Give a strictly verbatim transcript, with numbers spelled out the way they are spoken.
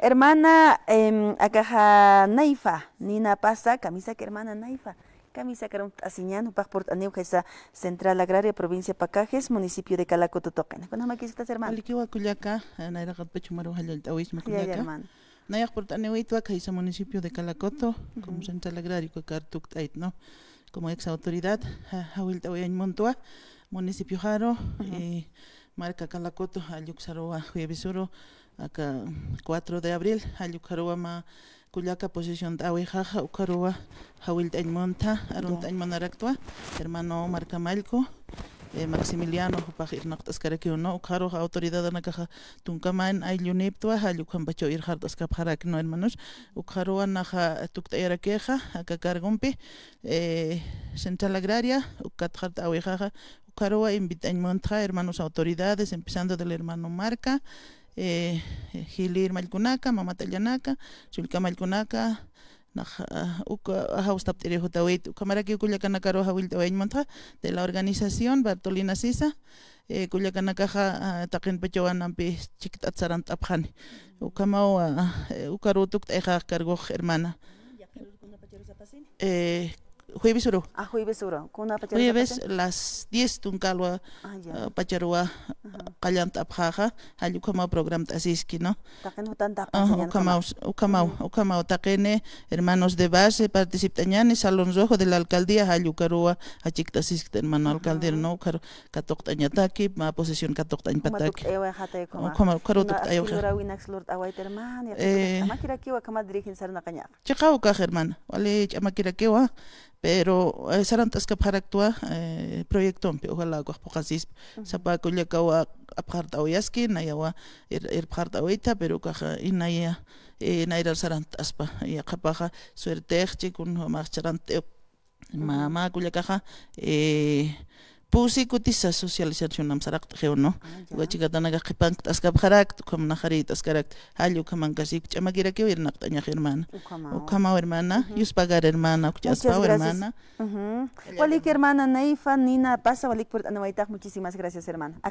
Hermana, em, akaxa Naifa, Nina Pasa, kamisaki hermana Naifa. Kamisaki arumt'asiñan, jupax purt'aniw khaysa Central Agraria, provincia Pacajes, municipio de Calacoto tuqina. Kunjamakistas, hermana. Walikiwa kullaka, eh, nayraqatpach jumaru jallallt'awisma. Jallalla, kullaka, hermana. Nayax purt'aniwitwa khaysa municipio de Calacoto, como Central Agrario, kakar tukt'ayt, ¿no? Como ex autoridad, ja-, jawillt'awiyañ muntwa, municipio jaru, eh, marka Calacoto, jall uksaruwa jueves uru, aka cuatro de abril, jall uksaruwa mä kullaka posición t'awixaxa, uksaruwa jawillt'añ munta, arunt'añ munaraktwa, hermano Marcamallco, eh, Maximiliano, jupax irnaqt'askarakiw, ¿no? Uksaruxa autoridadanakaxa tunkaman aylluniptwa, jall ukhampachaw irxart'askapxarak, ¿no, hermanos? Uksaruwa naxa tukt'ayarakixa, aka cargompi, eh, Central Agraria, uk katxart'awixaxa, uksaruwa invitañ muntxa, hermanos autoridades, empezando del hermano Marca, eh, jilïr mallkunaka, mamat allanaka, sullka mallkunaka, nax, ah, uk, ah, jawstapt'iri jutawit, ukhamarakiw kullakanakaru jawillt'awayañ muntxa, de la organización Bartolina Sisa, eh, kullakanakaxa, ah, taqinpachaw anampi chikt'at sarant'apxani. Ukhamaw, ah, eh, ukaru tukt'ayxax cargox, hermana. Eh, jueves uru. Ah, jueves uru. Kunapacharus Jueves apasin? Las diez tunkalwa, Ah, ya. ah, pacharuwa, Ajá. qallant'apxaxa, jall ukhamaw programt'asiski, ¿no? Taqin jutant'apan Ah, sañan ukhamaw, ukhama. ukhamaw, Ujú. ukhamaw taqini, hermanos de base, participt'añani, Salón Rojo de la Alcaldía, jall ukaruwa, achikt'asiskta, hermano Ajá. alcalde, ¿no? Ukaru, katuqt'añataki, mä posesión katuqt'añpataki. Juma tukt'ayawayxatay ukhama. Ukhama, ukaru Juna tukt'ayawayxa. askilura winak slurt'awayta, hermana, Eh. Ch'amakirakiwa, ukhama dirigin sarnaqañaxa. Chiqaw ukax, hermana. Wali ch'amakirakiwa, pero, eh, sarant'askapxaraktwa, eh, proyectompi, ojalá ukax phuqasispa. Ujú. Sapa kullakawa apxart'awiyaski, nayawa ir-, irpxart'awita, pero ukax, eh, inaya, eh, nayrar sarant'aspa. Yaqhapaxa, suertexchi, kun jamax charant'iw. Mä, Ujú. mä kullakaxa, eh, pusi kutisa socialización am saraqt'xiw, ¿no? Ah, ya. Uka chikatanakax qhipankt'askapxarakt, ukham naxarït'askarakt, jall ukhamankaski, ch'amakirakiw irnaqt'añax, hermana. Ukhamaw. Ukhamaw, hermana. Ujú. Yuspagar, hermana, Muchas ukchaspaw, gracias. hermana. Ujú. Jallalla. Walik, hermana Neifa, Nina Pasa, walik purt'anawaytax, muchísimas gracias, hermana.